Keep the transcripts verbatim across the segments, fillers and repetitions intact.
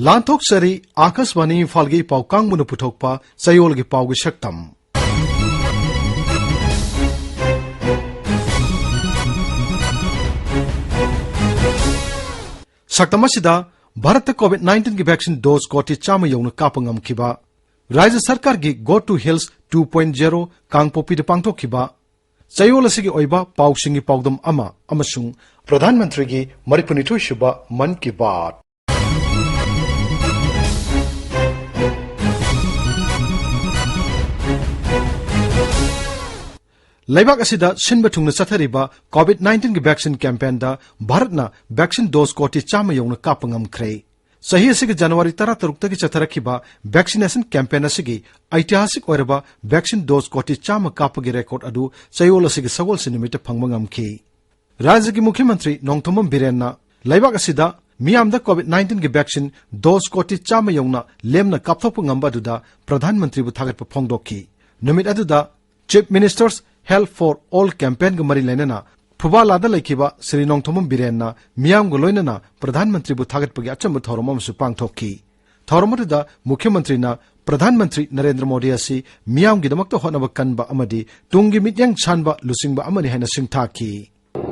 ꯂꯥꯟꯊꯣꯛꯆꯔꯤ, ꯑꯥꯀꯥꯁꯕꯥꯅꯤ ꯏꯝꯐꯥꯜꯒꯤ ꯄꯥꯎ ꯀꯥꯡꯕꯨꯅ ꯄꯨꯊꯣꯛꯄ ꯆꯌꯣꯜꯒꯤ ꯄꯥꯎꯒꯤ ꯁꯛꯇꯝ꯫ ꯁꯛꯇꯝ ꯑꯁꯤꯗ ꯚꯥꯔꯠꯇ COVID nineteenꯒꯤ vaccine dose ꯀꯣꯇꯤ ꯆꯥꯝꯃ ꯌꯧꯅ ꯀꯥꯞꯄ ꯉꯝꯈꯤꯕ, ꯔꯥꯖ꯭ꯌ ꯁꯔꯀꯥꯔꯒꯤ Go to Health two point zero ꯀꯥꯡꯄꯣꯛꯄꯤꯗ ꯄꯥꯡꯊꯣꯛꯈꯤꯕ ꯆꯌꯣꯜ ꯑꯁꯤꯒꯤ ꯑꯣꯏꯕ ꯄꯥꯎꯁꯤꯡꯒꯤ ꯄꯥꯎꯗꯝ ꯑꯃ ꯑꯃꯁꯨꯡ ꯄ꯭ꯔꯙꯥꯟ ꯃꯟꯇ꯭ꯔꯤꯒꯤ ꯃꯔꯤꯐꯨꯅꯤꯊꯣꯏ ꯁꯨꯕ ꯃꯟ ꯀꯤ ꯕꯥꯠ꯫ ꯂꯩꯕꯥꯛ ꯑꯁꯤꯗ ꯁꯤꯟꯕ ꯊꯨꯡꯅ ꯆꯠꯊꯔꯤꯕ COVID nineteenꯒꯤ vaccine campaignꯗ ꯚꯥꯔꯠꯅ vaccine dose ꯀꯣꯇꯤ ꯆꯥꯝꯃ ꯌꯧꯅ ꯀꯥꯞꯄ ꯉꯝꯈ꯭ꯔꯦ꯫ ꯆꯍꯤ ꯑꯁꯤꯒꯤ ꯖꯅꯋꯥꯔꯤ ꯇꯔꯥꯇꯔꯨꯛꯇꯒꯤ ꯆꯠꯊꯔꯛꯈꯤꯕ vaccination campaign ꯑꯁꯤꯒꯤ ꯑꯩꯇꯤꯍꯥꯁꯤꯛ ꯑꯣꯏꯔꯕ vaccine dose ꯀꯣꯇꯤ ꯆꯥꯝꯃ ꯀꯥꯞꯄꯒꯤ record ꯑꯗꯨ ꯆꯌꯣꯜ ꯑꯁꯤꯒꯤ ꯁꯒꯣꯜꯁꯦꯟ ꯅꯨꯃꯤꯠꯇ ꯐꯪꯕ ꯉꯝꯈꯤ꯫ ꯔꯥꯖ꯭ꯌꯒꯤ ꯃꯨꯈ꯭ꯌ ꯃꯟꯇ꯭ꯔꯤ ꯅꯣꯡꯊꯣꯝꯕꯝ ꯕꯤꯔꯦꯟꯅ ꯂꯩꯕꯥꯛ ꯑꯁꯤꯗ ꯃꯤꯌꯥꯝꯗ COVID nineteenꯒꯤ vaccine dose ꯀꯣꯇꯤ ꯆꯥꯝꯃ ꯌꯧꯅ ꯂꯦꯝꯅ ꯀꯥꯞꯊꯣꯛꯄ ꯉꯝꯕ ꯑꯗꯨꯗ ꯄ꯭ꯔꯙꯥꯟ ꯃꯟꯇ꯭ꯔꯤꯕꯨ ꯊꯥꯒꯠꯄ ꯐꯣꯡꯗꯣꯛꯈꯤ꯫ ꯅꯨꯃꯤꯠ ꯑꯗꯨꯗ Chief Minister's Health for All campaignꯒ ꯃꯔꯤ ꯂꯩꯅꯅ ꯐꯨꯕꯥꯂꯥꯗ ꯂꯩꯈꯤꯕ ꯁ꯭ꯔꯤ ꯅꯣꯡꯊꯣꯝꯕꯝ ꯕꯤꯔꯦꯟꯅ ꯃꯤꯌꯥꯝꯒ ꯂꯣꯏꯅꯅ ꯄ꯭ꯔꯙꯥꯟ ꯃꯟꯇ꯭ꯔꯤꯕꯨ ꯊꯥꯒꯠꯄꯒꯤ ꯑꯆꯝꯕ ꯊꯧꯔꯝ ꯑꯃꯁꯨ ꯄꯥꯡꯊꯣꯛꯈꯤ꯫ ꯊꯧꯔꯝ ꯑꯗꯨꯗ ꯃꯨꯈ꯭ꯌ ꯃꯟꯇ꯭ꯔꯤꯅ ꯄ꯭ꯔꯙꯥꯟ ꯃꯟꯇ꯭ꯔꯤ ꯅꯔꯦꯟꯗ꯭ꯔ ꯃꯣꯗꯤ ꯑꯁꯤ ꯃꯤꯌꯥꯝꯒꯤꯗꯃꯛꯇ ꯍꯣꯠꯅꯕ ꯀꯟꯕ ꯑꯃꯗꯤ ꯇꯨꯡꯒꯤ ꯃꯤꯠꯌꯦꯡ ꯁꯥꯟꯕ ꯂꯨꯆꯤꯡꯕ ꯑꯃꯅꯤ ꯍꯥꯏꯅ ꯁꯤꯡꯊꯥꯈꯤ꯫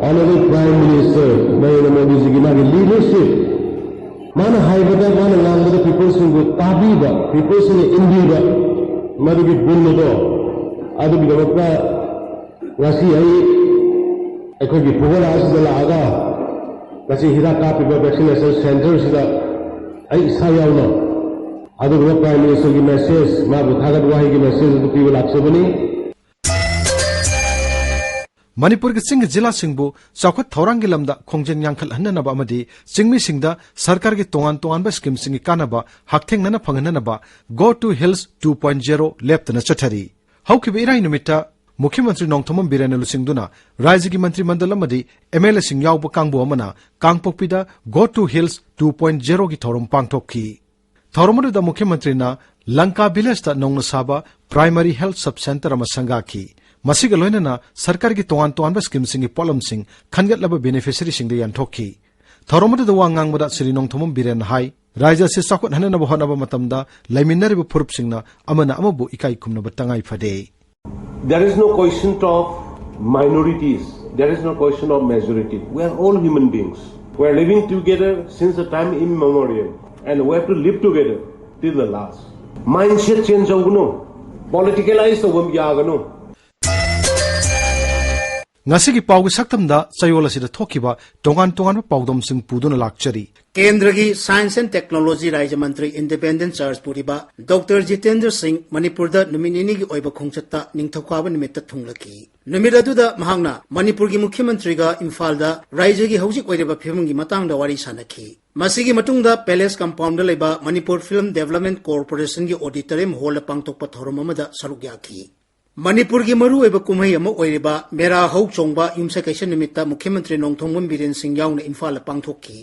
Honorable Prime Minister Narendra Modi ꯖꯤꯒꯤ ꯃꯥꯒꯤ leadership, ꯃꯥꯅ ꯍꯥꯏꯕꯗ, ꯃꯥꯅ ꯉꯥꯡꯕꯗ peopleꯁꯤꯡꯕꯨ ꯇꯥꯕꯤꯕ, peopleꯁꯤꯡꯅ ꯏꯟꯕꯤꯕ, ꯃꯗꯨꯒꯤ ꯒꯨꯟ ꯑꯗꯣ, ꯑꯗꯨꯒꯤꯗꯃꯛꯇ ꯉꯁꯤ ꯑꯩ ꯑꯩꯈꯣꯏꯒꯤ ꯐꯨꯕꯥꯂꯥ ꯑꯁꯤꯗ ꯂꯥꯛꯑꯒ ꯉꯁꯤ ꯍꯤꯗꯥꯛ ꯀꯥꯞꯄꯤꯕ vaccination centreꯁꯤꯗ ꯑꯩ ꯏꯁꯥ ꯌꯥꯎꯅ ꯑꯗꯨꯒꯨꯝꯕ Prime Ministerꯒꯤ message, ꯃꯥꯕꯨ ꯊꯥꯒꯠ ꯋꯥꯍꯩꯒꯤ message ꯑꯗꯨ ꯄꯤꯕ ꯂꯥꯛꯆꯕꯅꯤ꯫ ꯃꯅꯤꯄꯨꯔꯒꯤ ꯆꯤꯡꯒꯤ ꯖꯤꯂꯥꯁꯤꯡꯕꯨ ꯆꯥꯎꯈꯠ ꯊꯧꯔꯥꯡꯒꯤ ꯂꯝꯗ ꯈꯣꯡꯖꯦꯜ ꯌꯥꯡꯈꯠꯍꯟꯅꯅꯕ ꯑꯃꯗꯤ ꯆꯤꯡꯃꯤꯁꯤꯡꯗ ꯁꯔꯀꯥꯔꯒꯤ ꯇꯣꯉꯥꯟ ꯇꯣꯉꯥꯟꯕ schemeꯁꯤꯡꯒꯤ ꯀꯥꯟꯅꯕ ꯍꯛꯊꯦꯡꯅꯅ ꯐꯪꯍꯟꯅꯅꯕ Go to Hills two point zero ꯂꯦꯞꯇꯅ ꯆꯠꯊꯔꯤ꯫ ꯍꯧꯈꯤꯕ ꯏꯔꯥꯏ ꯅꯨꯃꯤꯠꯇ ꯃꯨꯈ꯭ꯌ ꯃꯟꯇ꯭ꯔꯤ ꯅꯣꯡꯊꯣꯝꯕꯝ ꯕꯤꯔꯦꯟꯅ ꯂꯨꯆꯤꯡꯗꯨꯅ ꯔꯥꯖ꯭ꯌꯒꯤ ꯃꯟꯇ꯭ꯔꯤ ꯃꯟꯗꯜ ꯑꯃꯗꯤ MLAꯁꯤꯡ ꯌꯥꯎꯕ ꯀꯥꯡꯕꯨ ꯑꯃꯅ ꯀꯥꯡꯄꯣꯛꯄꯤꯗ Go to Hills two point zeroꯒꯤ ꯊꯧꯔꯝ ꯄꯥꯡꯊꯣꯛꯈꯤ꯫ ꯊꯧꯔꯝ ꯑꯗꯨꯗ ꯃꯨꯈ꯭ꯌ ꯃꯟꯇ꯭ꯔꯤꯅ ꯂꯪꯀꯥ villageꯇ ꯅꯧꯅ ꯁꯥꯕ Primary Health Sub Centre ꯑꯃ ꯁꯪꯒꯥꯈꯤ꯫ ꯃꯁꯤꯒ ꯂꯣꯏꯅꯅ ꯁꯔꯀꯥꯔꯒꯤ ꯇꯣꯉꯥꯟ ꯇꯣꯉꯥꯟꯕ schemeꯁꯤꯡꯒꯤ ꯄꯣꯠꯂꯝꯁꯤꯡ ꯈꯟꯒꯠꯂꯕ beneficiaryꯁꯤꯡꯗ ꯌꯦꯟꯊꯣꯛꯈꯤ꯫ ꯊꯧꯔꯝ ꯑꯗꯨꯗ ꯋꯥ ꯉꯥꯡꯕꯗ ꯁ꯭ꯔꯤ ꯅꯣꯡꯊꯣꯝꯕꯝ ꯕꯤꯔꯦꯟꯅ ꯍꯥꯏ, ꯔꯥꯏꯖ ꯑꯁꯤ ꯆꯥꯎꯈꯠꯍꯟꯅꯕ ꯍꯣꯠꯅꯕ ꯃꯇꯝꯗ ꯂꯩꯃꯤꯟꯅꯔꯤꯕ ꯐꯨꯔꯨꯞꯁꯤꯡꯅ ꯑꯃꯅ ꯑꯃꯕꯨ ꯏꯀꯥꯏ ꯈꯨꯝꯅꯕ ꯇꯉꯥꯏ ꯐꯗꯦ꯫ There is no question of minorities. There is no question of majority. We are all human beings. We are living together since the time immemorial. And we have to live together till the last. Mindset change ꯇꯧꯒꯅꯨ. Politicalize ꯇꯧꯕ ꯌꯥꯒꯅꯨ꯫ ꯉꯁꯤꯒꯤ ꯄꯥꯎꯒꯤ ꯁꯛꯇꯝꯗ ꯆꯌꯣꯜ ꯑꯁꯤꯗ ꯊꯣꯛꯈꯤꯕ ꯇꯣꯉꯥꯟ ꯇꯣꯉꯥꯟꯕ ꯄꯥꯎꯗꯝꯁꯤꯡ ꯄꯨꯗꯨꯅ ꯂꯥꯛꯆꯔꯤ꯫ ꯀꯦꯟꯗ꯭ꯔꯒꯤ Science and Technology ꯔꯥꯖ꯭ꯌ ꯃꯟꯇ꯭ꯔꯤ, Independent Charge ꯄꯨꯔꯤꯕ ꯗꯣꯛꯇꯔ ꯖꯤꯇꯦꯟꯗ꯭ꯔ ꯁꯤꯡ ꯃꯅꯤꯄꯨꯔꯗ ꯅꯨꯃꯤꯠ ꯅꯤꯅꯤꯒꯤ ꯑꯣꯏꯕ ꯈꯣꯡꯆꯠꯇ ꯅꯤꯡꯊꯧꯀꯥꯕ ꯅꯨꯃꯤꯠꯇ ꯊꯨꯡꯂꯈꯤ꯫ ꯅꯨꯃꯤꯠ ꯑꯗꯨꯗ ꯃꯍꯥꯛꯅ ꯃꯅꯤꯄꯨꯔꯒꯤ ꯃꯨꯈ꯭ꯌ ꯃꯟꯇ꯭ꯔꯤꯒ ꯏꯝꯐꯥꯜꯗ ꯔꯥꯖ꯭ꯌꯒꯤ ꯍꯧꯖꯤꯛ ꯑꯣꯏꯔꯤꯕ ꯐꯤꯕꯝꯒꯤ ꯃꯇꯥꯡꯗ ꯋꯥꯔꯤ ꯁꯥꯅꯈꯤ꯫ ꯃꯁꯤꯒꯤ ꯃꯇꯨꯡꯗ Palace Compoundꯗ ꯂꯩꯕ Manipur Film Development Corporationꯒꯤ Auditorium Hallꯗ ꯄꯥꯡꯊꯣꯛꯄ ꯊꯧꯔꯝ ꯑꯃꯗ ꯁꯔꯨꯛ ꯌꯥꯈꯤ꯫ ꯃꯅꯤꯄꯨꯔꯒꯤ ꯃꯔꯨꯑꯣꯏꯕ ꯀꯨꯝꯍꯩ ꯑꯃ ꯑꯣꯏꯔꯤꯕ ꯃꯦꯔꯥ ꯍꯧ ꯆꯣꯡꯕ ꯌꯨꯝꯁꯀꯩꯁ ꯅꯨꯃꯤꯠꯇ ꯃꯨꯈ꯭ꯌ ꯃꯟꯇ꯭ꯔꯤ ꯅꯣꯡꯊꯣꯝꯕꯝ ꯕꯤꯔꯦꯟ ꯁꯤꯡ ꯌꯥꯎꯅ ꯏꯝꯐꯥꯜꯗ ꯄꯥꯡꯊꯣꯛꯈꯤ꯫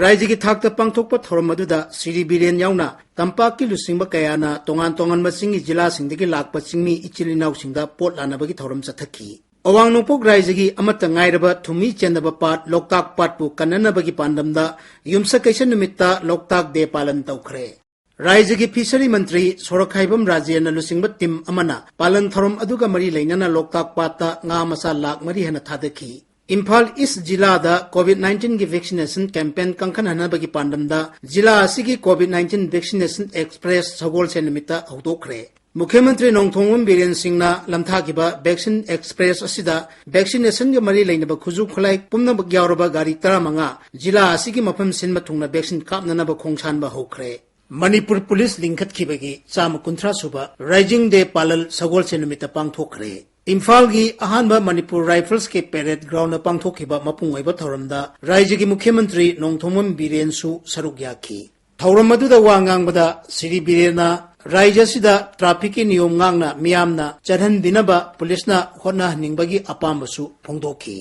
ꯔꯥꯖ꯭ꯌꯒꯤ ꯊꯥꯛꯇ ꯄꯥꯡꯊꯣꯛꯄ ꯊꯧꯔꯝ ꯑꯗꯨꯗ ꯁꯤꯔꯤ ꯕꯤꯔꯦꯟ ꯌꯥꯎꯅ ꯇꯝꯄꯥꯛꯀꯤ ꯂꯨꯆꯤꯡꯕ ꯀꯌꯥꯅ ꯇꯣꯉꯥꯟ ꯇꯣꯉꯥꯟꯕ ꯆꯤꯡꯒꯤ ꯖꯤꯂꯥꯁꯤꯡꯗꯒꯤ ꯂꯥꯛꯄ ꯆꯤꯡꯃꯤ ꯏꯆꯤꯜ ꯏꯅꯥꯎꯁꯤꯡꯗ ꯄꯣꯠ ꯂꯥꯟꯅꯕꯒꯤ ꯊꯧꯔꯝ ꯆꯠꯊꯈꯤ꯫ ꯑꯋꯥꯡ ꯅꯣꯡꯄꯣꯛ ꯔꯥꯖ꯭ꯌꯒꯤ ꯑꯃꯠꯇ ꯉꯥꯏꯔꯕ ꯊꯨꯝꯃꯤ ꯆꯦꯟꯗꯕ ꯄꯥꯠ ꯂꯣꯛꯇꯥꯛ ꯄꯥꯠꯄꯨ ꯀꯟꯅꯅꯕꯒꯤ ꯄꯥꯟꯗꯝꯗ ꯌꯨꯝꯁꯀꯩꯁ ꯅꯨꯃꯤꯠꯇ ꯂꯣꯛꯇꯥꯛ ꯗꯦ ꯄꯥꯂꯟ ꯇꯧꯈ꯭ꯔꯦ꯫ ꯔꯥꯖ꯭ꯌꯒꯤ ꯐꯤꯁꯔꯤ ꯃꯟꯇ꯭ꯔꯤ ꯁꯣꯔꯣꯛꯈꯥꯏꯕꯝ ꯔꯥꯖꯦꯟꯅ ꯂꯨꯆꯤꯡꯕ ꯇꯤꯝ ꯑꯃꯅ ꯄꯥꯂꯟ ꯊꯧꯔꯝ ꯑꯗꯨꯒ ꯃꯔꯤ ꯂꯩꯅꯅ ꯂꯣꯛꯇꯥꯛ ꯄꯥꯠꯇ ꯉꯥ ꯃꯆꯥ ꯂꯥꯈ ꯃꯔꯤ ꯍꯦꯟꯅ ꯊꯥꯗꯈꯤ꯫ ꯏꯝꯐꯥꯜ ꯏꯁ ꯖꯤꯂꯥꯗ COVID nineteen ꯒꯤ vaccination campaign ꯀꯟꯈꯠꯍꯟꯅꯕꯒꯤ ꯄꯥꯟꯗꯝꯗ ꯖꯤꯂꯥ ꯑꯁꯤꯒꯤ COVID nineteen vaccination express ꯁꯒꯣꯜꯁꯦꯟ ꯅꯨꯃꯤꯠꯇ ꯍꯧꯗꯣꯛꯈ꯭ꯔꯦ꯫ ꯃꯨꯈ꯭ꯌ ꯃꯟꯇ꯭ꯔꯤ ꯅꯣꯡꯊꯣꯝꯕꯝ ꯕꯤꯔꯦꯟ ꯁꯤꯡꯅ ꯂꯝꯊꯥꯈꯤꯕ vaccine express ꯑꯁꯤꯗ vaccinationꯒ ꯃꯔꯤ ꯂꯩꯅꯕ ꯈꯨꯠꯁꯨ ꯈꯨꯠꯂꯥꯏ ꯄꯨꯝꯅꯃꯛ ꯌꯥꯎꯔꯕ ꯒꯥꯔꯤ ꯇꯔꯥꯃꯉꯥ ꯖꯤꯂꯥ ꯑꯁꯤꯒꯤ ꯃꯐꯝ ꯁꯤꯟꯕ ꯊꯨꯡꯅ vaccine ꯀꯥꯞꯅꯅꯕ ꯈꯣꯡꯁꯥꯟꯕ ꯍꯧꯈ꯭ꯔꯦ꯫ ꯃꯅꯤꯄꯨꯔ ꯄꯨꯂꯤꯁ ꯂꯤꯡꯈꯠꯈꯤꯕꯒꯤ ꯆꯥꯝꯃ ꯀꯨꯟꯊ꯭ꯔꯥ ꯁꯨꯕ Rising Day ꯄꯥꯂꯜ ꯁꯒꯣꯜꯁꯦꯟ ꯅꯨꯃꯤꯠꯇ ꯄꯥꯡꯊꯣꯛꯈ꯭ꯔꯦ꯫ ꯏꯝꯐꯥꯜꯒꯤ ꯑꯍꯥꯟꯕ ꯃꯅꯤꯄꯨꯔ Riflesꯀꯤ parade groundꯗ ꯄꯥꯡꯊꯣꯛꯈꯤꯕ ꯃꯄꯨꯡ ꯑꯣꯏꯕ ꯊꯧꯔꯝꯗ ꯔꯥꯖ꯭ꯌꯒꯤ ꯃꯨꯈ꯭ꯌ ꯃꯟꯇ꯭ꯔꯤ ꯅꯣꯡꯊꯣꯝꯕꯝ ꯕꯤꯔꯦꯟꯁꯨ ꯁꯔꯨꯛ ꯌꯥꯈꯤ꯫ ꯊꯧꯔꯝ ꯑꯗꯨꯗ ꯋꯥ ꯉꯥꯡꯕꯗ ꯁꯤꯔꯤ ꯕꯤꯔꯦꯟꯅ ꯔꯥꯖ꯭ꯌ ꯑꯁꯤꯗ trafficꯀꯤ ꯅꯤꯌꯣꯝ ꯉꯥꯛꯅ ꯃꯤꯌꯥꯝꯅ ꯆꯠꯍꯟꯕꯤꯅꯕ ꯄꯨꯂꯤꯁꯅ ꯍꯣꯠꯅꯍꯟꯅꯤꯡꯕꯒꯤ ꯑꯄꯥꯝꯕꯁꯨ ꯐꯣꯡꯗꯣꯛꯈꯤ꯫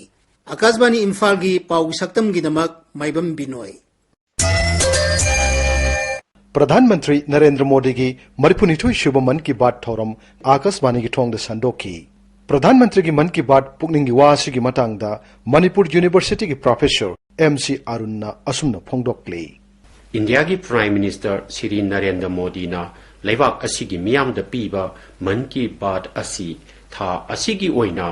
ꯑꯀꯥꯁꯕꯥꯅꯤ ꯏꯝꯐꯥꯜꯒꯤ ꯄꯥꯎꯒꯤ ꯁꯛꯇꯝꯒꯤꯗꯃꯛ ꯃꯥꯏꯕꯝ ꯕꯤꯅꯣꯏ꯫ ꯄ꯭ꯔꯙꯥꯟ ꯃꯟꯇ꯭ꯔꯤ ꯅꯔꯦꯟꯗ꯭ꯔ ꯃꯣꯗꯤꯒꯤ ꯃꯔꯤꯐꯨꯅꯤꯊꯣꯏ ꯁꯨꯕ ꯃꯟ ꯀꯤ ꯕꯥꯠ ꯊꯧꯔꯝ ꯑꯥꯀꯥꯁꯕꯥꯅꯤꯒꯤ ꯊꯣꯡꯗ ꯁꯟꯗꯣꯛꯈꯤ꯫ ꯄ꯭ꯔꯙꯥꯟ ꯃꯟꯇ꯭ꯔꯤꯒꯤ ꯃꯟ ꯀꯤ ꯕꯥꯠ ꯄꯨꯛꯅꯤꯡꯒꯤ ꯋꯥ ꯑꯁꯤꯒꯤ ꯃꯇꯥꯡꯗ ꯃꯅꯤꯄꯨꯔ ꯌꯨꯅꯤꯚꯔꯁꯤꯇꯤꯒꯤ ꯄ꯭ꯔꯣꯐꯦꯁꯔ ꯑꯦꯝ ꯁꯤ ꯑꯔꯨꯟꯅ ꯑꯁꯨꯝꯅ ꯐꯣꯡꯗꯣꯛꯂꯤ꯫ ꯏꯟꯗꯤꯌꯥꯒꯤ Prime Minister ꯁ꯭ꯔꯤ ꯅꯔꯦꯟꯗ꯭ꯔ ꯃꯣꯗꯤꯅ ꯂꯩꯕꯥꯛ ꯑꯁꯤꯒꯤ ꯃꯤꯌꯥꯝꯗ ꯄꯤꯕ ꯃꯟ ꯀꯤ ꯕꯥꯠ ꯑꯁꯤ ꯊꯥ ꯑꯁꯤꯒꯤ ꯑꯣꯏꯅ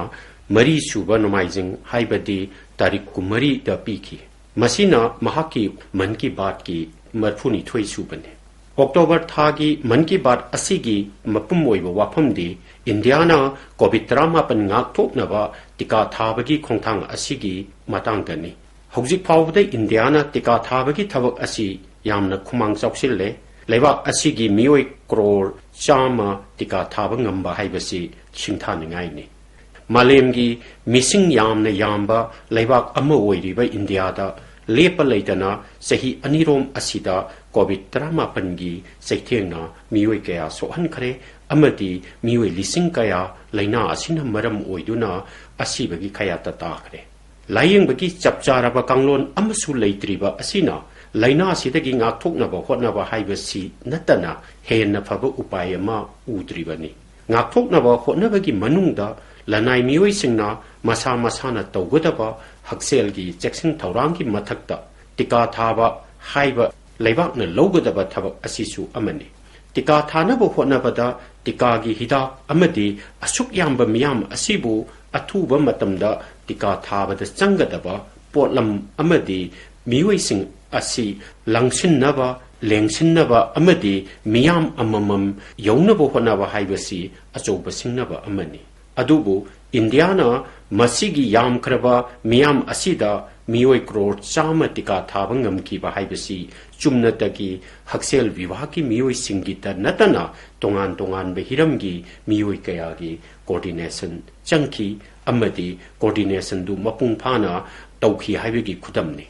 ꯃꯔꯤ ꯁꯨꯕ ꯅꯣꯡꯃꯥꯏꯖꯤꯡ, ꯍꯥꯏꯕꯗꯤ ꯇꯥꯔꯤꯛ ꯀꯨꯟꯃꯔꯤꯗ ꯄꯤꯈꯤ꯫ ꯃꯁꯤꯅ ꯃꯍꯥꯛꯀꯤ ꯃꯟ ꯀꯤ ꯕꯥꯠꯀꯤ ꯃꯔꯤꯐꯨꯅꯤꯊꯣꯏ ꯁꯨꯕꯅꯤ꯫ ꯑꯣꯛꯇꯣꯕꯔ ꯊꯥꯒꯤ ꯃꯟ ꯀꯤ ꯕꯥꯠ ꯑꯁꯤꯒꯤ ꯃꯄꯨꯝ ꯑꯣꯏꯕ ꯋꯥꯐꯝꯗꯤ ꯏꯟꯗꯤꯌꯥꯅ ꯀꯣꯚꯤꯗ ꯇꯔꯥꯃꯥꯄꯟ ꯉꯥꯛꯊꯣꯛꯅꯕ ꯇꯤꯀꯥ ꯊꯥꯕꯒꯤ ꯈꯣꯡꯊꯥꯡ ꯑꯁꯤꯒꯤ ꯃꯇꯥꯡꯗꯅꯤ꯫ ꯍꯧꯖꯤꯛ ꯐꯥꯎꯕꯗ ꯏꯟꯗꯤꯌꯥꯅ ꯇꯤꯀꯥ ꯊꯥꯕꯒꯤ ꯊꯕꯛ ꯑꯁꯤ ꯌꯥꯝꯅ ꯈꯨꯃꯥꯡ ꯆꯥꯎꯁꯤꯜꯂꯦ꯫ ꯂꯩꯕꯥꯛ ꯑꯁꯤꯒꯤ ꯃꯤꯑꯣꯏ ꯀ꯭ꯔꯣꯔ ꯆꯥꯝꯃ ꯇꯤꯀꯥ ꯊꯥꯕ ꯉꯝꯕ ꯍꯥꯏꯕꯁꯤ ꯁꯤꯡꯊꯥꯅꯤꯡꯉꯥꯏꯅꯤ꯫ ꯃꯥꯂꯦꯝꯒꯤ ꯃꯤꯁꯤꯡ ꯌꯥꯝꯅ ꯌꯥꯝꯕ ꯂꯩꯕꯥꯛ ꯑꯃ ꯑꯣꯏꯔꯤꯕ ꯏꯟꯗꯤꯌꯥꯗ ꯂꯦꯞꯄ ꯂꯩꯇꯅ ꯆꯍꯤ ꯑꯅꯤꯔꯣꯝ ꯑꯁꯤꯗ ꯀꯣꯚꯤꯗ ꯇꯔꯥꯃꯥꯄꯟꯒꯤ ꯆꯩꯊꯦꯡꯅ ꯃꯤꯑꯣꯏ ꯀꯌꯥ ꯁꯣꯛꯍꯟꯈ꯭ꯔꯦ ꯑꯃꯗꯤ ꯃꯤꯑꯣꯏ ꯂꯤꯁꯤꯡ ꯀꯌꯥ ꯂꯥꯏꯅꯥ ꯑꯁꯤꯅ ꯃꯔꯝ ꯑꯣꯏꯗꯨꯅ ꯑꯁꯤꯕꯒꯤ ꯀꯌꯥꯠꯇ ꯇꯥꯈ꯭ꯔꯦ꯫ ꯂꯥꯌꯦꯡꯕꯒꯤ ꯆꯞ ꯆꯥꯔꯕ ꯀꯥꯡꯂꯣꯟ ꯑꯃꯁꯨ ꯂꯩꯇ꯭ꯔꯤꯕ ꯑꯁꯤꯅ ꯂꯥꯏꯅꯥ ꯑꯁꯤꯗꯒꯤ ꯉꯥꯛꯊꯣꯛꯅꯕ ꯍꯣꯠꯅꯕ ꯍꯥꯏꯕꯁꯤ ꯅꯠꯇꯅ ꯍꯦꯟꯅ ꯐꯕ ꯎꯄꯥꯏ ꯑꯃ ꯎꯗ꯭ꯔꯤꯕꯅꯤ꯫ ꯉꯥꯛꯊꯣꯛꯅꯕ ꯍꯣꯠꯅꯕꯒꯤ ꯃꯅꯨꯡꯗ ꯂꯅꯥꯏ ꯃꯤꯑꯣꯏꯁꯤꯡꯅ ꯃꯁꯥ ꯃꯁꯥꯅ ꯇꯧꯒꯗꯕ ꯍꯛꯁꯦꯜꯒꯤ ꯆꯦꯛꯁꯤꯟ ꯊꯧꯔꯥꯡꯒꯤ ꯃꯊꯛꯇ ꯇꯤꯀꯥ ꯊꯥꯕ ꯍꯥꯏꯕ ꯂꯩꯕꯥꯛꯅ ꯂꯧꯒꯗꯕ ꯊꯕꯛ ꯑꯁꯤꯁꯨ ꯑꯃꯅꯤ꯫ ꯇꯤꯀꯥ ꯊꯥꯅꯕ ꯍꯣꯠꯅꯕꯗ ꯇꯤꯀꯥꯒꯤ ꯍꯤꯗꯥꯛ ꯑꯃꯗꯤ ꯑꯁꯨꯛ ꯌꯥꯝꯕ ꯃꯤꯌꯥꯝ ꯑꯁꯤꯕꯨ ꯑꯊꯨꯕ ꯃꯇꯝꯗ ꯇꯤꯀꯥ ꯊꯥꯕꯗ ꯆꯪꯒꯗꯕ ꯄꯣꯠꯂꯝ ꯑꯃꯗꯤ ꯃꯤꯑꯣꯏꯁꯤꯡ ꯑꯁꯤ ꯂꯪꯁꯤꯟꯅꯕ, ꯂꯦꯡꯁꯤꯟꯅꯕ ꯑꯃꯗꯤ ꯃꯤꯌꯥꯝ ꯑꯃꯃꯝ ꯌꯧꯅꯕ ꯍꯣꯠꯅꯕ ꯍꯥꯏꯕꯁꯤ ꯑꯆꯧꯕ ꯁꯤꯡꯅꯕ ꯑꯃꯅꯤ꯫ ꯑꯗꯨꯕꯨ ꯏꯟꯗꯤꯌꯥꯅ ꯃꯁꯤꯒꯤ ꯌꯥꯝꯈ꯭ꯔꯕ ꯃꯤꯌꯥꯝ ꯑꯁꯤꯗ ꯃꯤꯑꯣꯏ ꯀ꯭ꯔꯣꯔ ꯆꯥꯝꯃ ꯇꯤꯀꯥ ꯊꯥꯕ ꯉꯝꯈꯤꯕ ꯍꯥꯏꯕꯁꯤ ꯆꯨꯝꯅꯇꯒꯤ ꯍꯛꯁꯦꯜ ꯋꯤꯚꯥꯒꯤ ꯃꯤꯑꯣꯏꯁꯤꯡꯒꯤꯇ ꯅꯠꯇꯅ ꯇꯣꯉꯥꯟ ꯇꯣꯉꯥꯟꯕ ꯍꯤꯔꯝꯒꯤ ꯃꯤꯑꯣꯏ ꯀꯌꯥꯒꯤ coordination ꯆꯪꯈꯤ ꯑꯃꯗꯤ coordinationꯗꯨ ꯃꯄꯨꯡ ꯐꯥꯅ ꯇꯧꯈꯤ ꯍꯥꯏꯕꯒꯤ ꯈꯨꯗꯝꯅꯤ꯫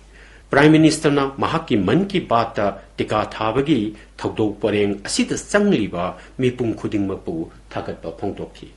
Prime Ministerꯅ ꯃꯍꯥꯛꯀꯤ ꯃꯟ ꯀꯤ ꯕꯥꯠꯇ ꯇꯤꯀꯥ ꯊꯥꯕꯒꯤ ꯊꯧꯗꯣꯛ ꯄꯔꯦꯡ ꯑꯁꯤꯗ ꯆꯪꯂꯤꯕ ꯃꯤꯄꯨꯝ ꯈꯨꯗꯤꯡꯃꯛꯄꯨ ꯊꯥꯒꯠꯄ ꯐꯣꯡꯗꯣꯛꯈꯤ꯫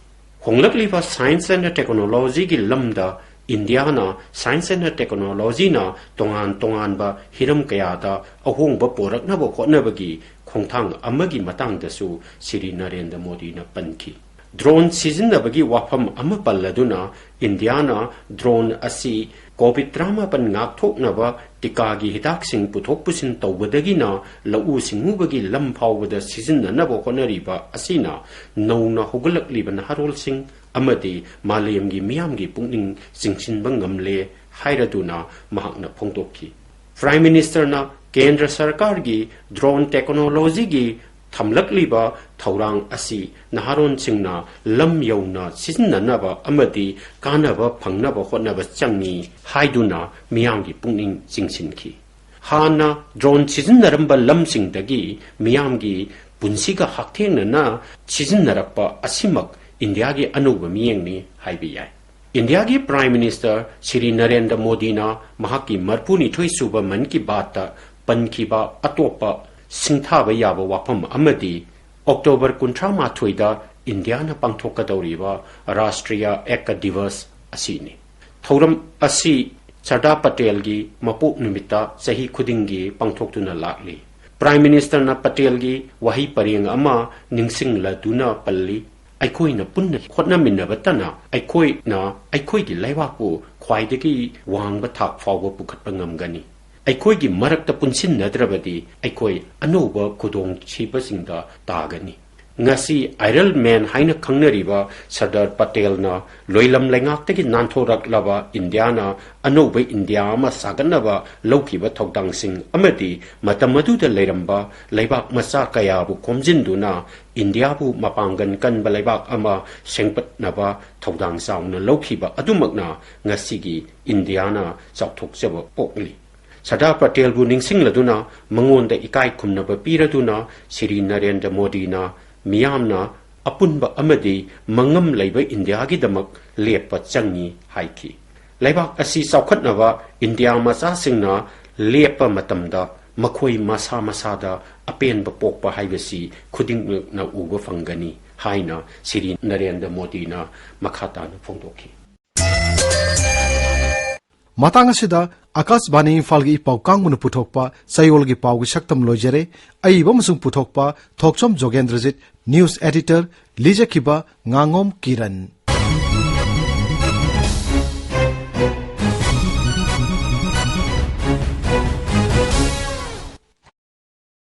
ꯍꯣꯡꯂꯛꯂꯤꯕ science and technologyꯒꯤ ꯂꯝꯗ ꯏꯟꯗꯤꯌꯥꯅ science and technologyꯅ ꯇꯣꯉꯥꯟ ꯇꯣꯉꯥꯟꯕ ꯍꯤꯔꯝ ꯀꯌꯥꯗ ꯑꯍꯣꯡꯕ ꯄꯨꯔꯛꯅꯕ ꯍꯣꯠꯅꯕꯒꯤ ꯈꯣꯡꯊꯥꯡ ꯑꯃꯒꯤ ꯃꯇꯥꯡꯗꯁꯨ ꯁ꯭ꯔꯤ ꯅꯔꯦꯟꯗ꯭ꯔ ꯃꯣꯗꯤꯅ ꯄꯟꯈꯤ꯫ Drone ꯁꯤꯖꯤꯟꯅꯕꯒꯤ ꯋꯥꯐꯝ ꯑꯃ ꯄꯜꯂꯗꯨꯅ ꯏꯟꯗꯤꯌꯥꯅ drone ꯑꯁꯤ ꯀꯣꯚꯤꯗ ꯇꯔꯥꯃꯥꯄꯟ ꯉꯥꯛꯊꯣꯛꯅꯕ ꯇꯤꯀꯥꯒꯤ ꯍꯤꯗꯥꯛꯁꯤꯡ ꯄꯨꯊꯣꯛ ꯄꯨꯁꯤꯟ ꯇꯧꯕꯗꯒꯤꯅ ꯂꯧꯎ ꯁꯤꯡꯎꯕꯒꯤ ꯂꯝ ꯐꯥꯎꯕꯗ ꯁꯤꯖꯤꯟꯅꯅꯕ ꯍꯣꯠꯅꯔꯤꯕ ꯑꯁꯤꯅ ꯅꯧꯅ ꯍꯧꯒꯠꯂꯛꯂꯤꯕ ꯅꯍꯥꯔꯣꯜꯁꯤꯡ ꯑꯃꯗꯤ ꯃꯥꯂꯦꯝꯒꯤ ꯃꯤꯌꯥꯝꯒꯤ ꯄꯨꯛꯅꯤꯡ ꯆꯤꯡꯁꯤꯟꯕ ꯉꯝꯂꯦ ꯍꯥꯏꯔꯗꯨꯅ ꯃꯍꯥꯛꯅ ꯐꯣꯡꯗꯣꯛꯈꯤ꯫ ꯄ꯭ꯔꯥꯏꯝ ꯃꯤꯅꯤꯁꯇꯔꯅ ꯀꯦꯟꯗ꯭ꯔ ꯁꯔꯀꯥꯔꯒꯤ ꯗ꯭ꯔꯣꯟ ꯇꯦꯛꯅꯣꯂꯣꯖꯤꯒꯤ ꯊꯝꯂꯛꯂꯤꯕ ꯊꯧꯔꯥꯡ ꯑꯁꯤ ꯅꯍꯥꯔꯣꯟꯁꯤꯡꯅ ꯂꯝ ꯌꯧꯅ ꯁꯤꯖꯤꯟꯅꯅꯕ ꯑꯃꯗꯤ ꯀꯥꯟꯅꯕ ꯐꯪꯅꯕ ꯍꯣꯠꯅꯕ ꯆꯪꯏ ꯍꯥꯏꯗꯨꯅ ꯃꯤꯌꯥꯝꯒꯤ ꯄꯨꯛꯅꯤꯡ ꯆꯤꯡꯁꯤꯟꯈꯤ꯫ ꯍꯥꯟꯅ ꯗ꯭ꯔꯣꯟ ꯁꯤꯖꯤꯟꯅꯔꯝꯕ ꯂꯝꯁꯤꯡꯗꯒꯤ ꯃꯤꯌꯥꯝꯒꯤ ꯄꯨꯟꯁꯤꯒ ꯍꯛꯊꯦꯡꯅꯅ ꯁꯤꯖꯤꯟꯅꯔꯛꯄ ꯑꯁꯤꯃꯛ ꯏꯟꯗꯤꯌꯥꯒꯤ ꯑꯅꯧꯕ ꯃꯤꯠꯌꯦꯡꯅꯤ ꯍꯥꯏꯕ ꯌꯥꯏ꯫ ꯏꯟꯗꯤꯌꯥꯒꯤ ꯄ꯭ꯔꯥꯏꯝ ꯃꯤꯅꯤꯁꯇꯔ ꯁ꯭ꯔꯤ ꯅꯔꯦꯟꯗ꯭ꯔ ꯃꯣꯗꯤꯅ ꯃꯍꯥꯛꯀꯤ ꯃꯔꯤꯐꯨꯅꯤꯊꯣꯏ ꯁꯨꯕ ꯃꯟ ꯀꯤ ꯕꯥꯠꯇ ꯄꯟꯈꯤꯕ ꯑꯇꯣꯞꯄ ꯁꯤꯡꯊꯥꯕ ꯌꯥꯕ ꯋꯥꯐꯝ ꯑꯃꯗꯤ ꯑꯣꯛꯇꯣꯕꯔ ꯀꯨꯟꯊ꯭ꯔꯥ ꯃꯥꯊꯣꯏꯗ ꯏꯟꯗꯤꯌꯥꯅ ꯄꯥꯡꯊꯣꯛꯀꯗꯧꯔꯤꯕ ꯔꯥꯁꯇ꯭ꯔꯤꯌꯥ ꯑꯦꯀ ꯗꯤꯕꯁ ꯑꯁꯤꯅꯤ꯫ ꯊꯧꯔꯝ ꯑꯁꯤ ꯁꯔꯗꯥꯔ ꯄꯇꯦꯜꯒꯤ ꯃꯄꯣꯛ ꯅꯨꯃꯤꯠꯇ ꯆꯍꯤ ꯈꯨꯗꯤꯡꯒꯤ ꯄꯥꯡꯊꯣꯛꯇꯨꯅ ꯂꯥꯛꯂꯤ꯫ ꯄ꯭ꯔꯥꯏꯝ ꯃꯤꯅꯤꯁꯇꯔꯅ ꯄꯇꯦꯜꯒꯤ ꯋꯥꯍꯩ ꯄꯔꯦꯡ ꯑꯃ ꯅꯤꯡꯁꯤꯡꯂꯗꯨꯅ ꯄꯜꯂꯤ, "ꯑꯩꯈꯣꯏꯅ ꯄꯨꯟꯅ ꯍꯣꯠꯅꯃꯤꯟꯅꯕꯇꯅ ꯑꯩꯈꯣꯏꯅ ꯑꯩꯈꯣꯏꯒꯤ ꯂꯩꯕꯥꯛꯄꯨ ꯈ꯭ꯋꯥꯏꯗꯒꯤ ꯋꯥꯡꯕ ꯊꯥꯛ ꯐꯥꯎꯕ ꯄꯨꯈꯠꯄ ꯉꯝꯒꯅꯤ꯫ ꯑꯩꯈꯣꯏꯒꯤ ꯃꯔꯛꯇ ꯄꯨꯟꯁꯤꯟꯅꯗ꯭ꯔꯕꯗꯤ ꯑꯩꯈꯣꯏ ꯑꯅꯧꯕ ꯈꯨꯗꯣꯡꯊꯤꯕꯁꯤꯡꯗ ꯇꯥꯒꯅꯤ"꯫ ꯉꯁꯤ ꯑꯥꯏꯔꯟ ꯃꯦꯟ ꯍꯥꯏꯅ ꯈꯪꯅꯔꯤꯕ ꯁꯔꯗꯥꯔ ꯄꯇꯦꯜꯅ ꯂꯣꯏꯂꯝ ꯂꯩꯉꯥꯛꯇꯒꯤ ꯅꯥꯟꯊꯣꯔꯛꯂꯕ ꯏꯟꯗꯤꯌꯥꯅ ꯑꯅꯧꯕ ꯏꯟꯗꯤꯌꯥ ꯑꯃ ꯁꯥꯒꯠꯅꯕ ꯂꯧꯈꯤꯕ ꯊꯧꯗꯥꯡꯁꯤꯡ ꯑꯃꯗꯤ ꯃꯇꯝ ꯑꯗꯨꯗ ꯂꯩꯔꯝꯕ ꯂꯩꯕꯥꯛ ꯃꯆꯥ ꯀꯌꯥꯕꯨ ꯈꯣꯝꯖꯤꯟꯗꯨꯅ ꯏꯟꯗꯤꯌꯥꯕꯨ ꯃꯄꯥꯡꯒꯜ ꯀꯟꯕ ꯂꯩꯕꯥꯛ ꯑꯃ ꯁꯦꯝꯒꯠꯅꯕ ꯊꯧꯗꯥꯡ ꯆꯥꯎꯅ ꯂꯧꯈꯤꯕ ꯑꯗꯨꯃꯛꯅ ꯉꯁꯤꯒꯤ ꯏꯟꯗꯤꯌꯥꯅ ꯆꯥꯎꯊꯣꯛꯆꯕ ꯄꯣꯛꯂꯤ꯫ ꯁꯔꯗꯥꯔ ꯄꯇꯦꯜꯕꯨ ꯅꯤꯡꯁꯤꯡꯂꯗꯨꯅ ꯃꯉꯣꯟꯗ ꯏꯀꯥꯏ ꯈꯨꯝꯅꯕ ꯄꯤꯔꯗꯨꯅ ꯁ꯭ꯔꯤ ꯅꯔꯦꯟꯗ꯭ꯔ ꯃꯣꯗꯤꯅ ꯃꯤꯌꯥꯝꯅ ꯑꯄꯨꯟꯕ ꯑꯃꯗꯤ ꯃꯉꯝ ꯂꯩꯕ ꯏꯟꯗꯤꯌꯥꯒꯤꯗꯃꯛ ꯂꯦꯞꯄ ꯆꯪꯏ ꯍꯥꯏꯈꯤ꯫ ꯂꯩꯕꯥꯛ ꯑꯁꯤ ꯆꯥꯎꯈꯠꯅꯕ ꯏꯟꯗꯤꯌꯥ ꯃꯆꯥꯁꯤꯡꯅ ꯂꯦꯞꯄ ꯃꯇꯝꯗ ꯃꯈꯣꯏ ꯃꯁꯥ ꯃꯁꯥꯗ ꯑꯄꯦꯟꯕ ꯄꯣꯛꯄ ꯍꯥꯏꯕꯁꯤ ꯈꯨꯗꯤꯡꯃꯛꯅ ꯎꯕ ꯐꯪꯒꯅꯤ ꯍꯥꯏꯅ ꯁ꯭ꯔꯤ ꯅꯔꯦꯟꯗ꯭ꯔ ꯃꯣꯗꯤꯅ ꯃꯈꯥ ꯇꯥꯅ ꯐꯣꯡꯗꯣꯛꯈꯤ꯫ ꯃꯇꯥꯡ ꯑꯁꯤꯗ ꯑꯀꯥꯁꯕꯥꯅꯤ ꯏꯝꯐꯥꯜꯒꯤ ꯏ ꯄꯥꯎ ꯀꯥꯡꯕꯨꯅ ꯄꯨꯊꯣꯛꯄ ꯆꯌꯣꯜꯒꯤ ꯄꯥꯎꯒꯤ ꯁꯛꯇꯝ ꯂꯣꯏꯖꯔꯦ꯫ ꯑꯏꯕ ꯑꯃꯁꯨꯡ ꯄꯨꯊꯣꯛꯄ ꯊꯣꯛꯆꯣꯝ ꯖꯣꯒꯦꯟꯗ꯭ꯔꯖꯤꯠ, ꯅ꯭ꯌꯨꯁ ꯑꯦꯗꯤꯇꯔ ꯂꯤꯖꯈꯤꯕ ꯉꯥꯉꯣꯝ ꯀꯤꯔꯟ꯫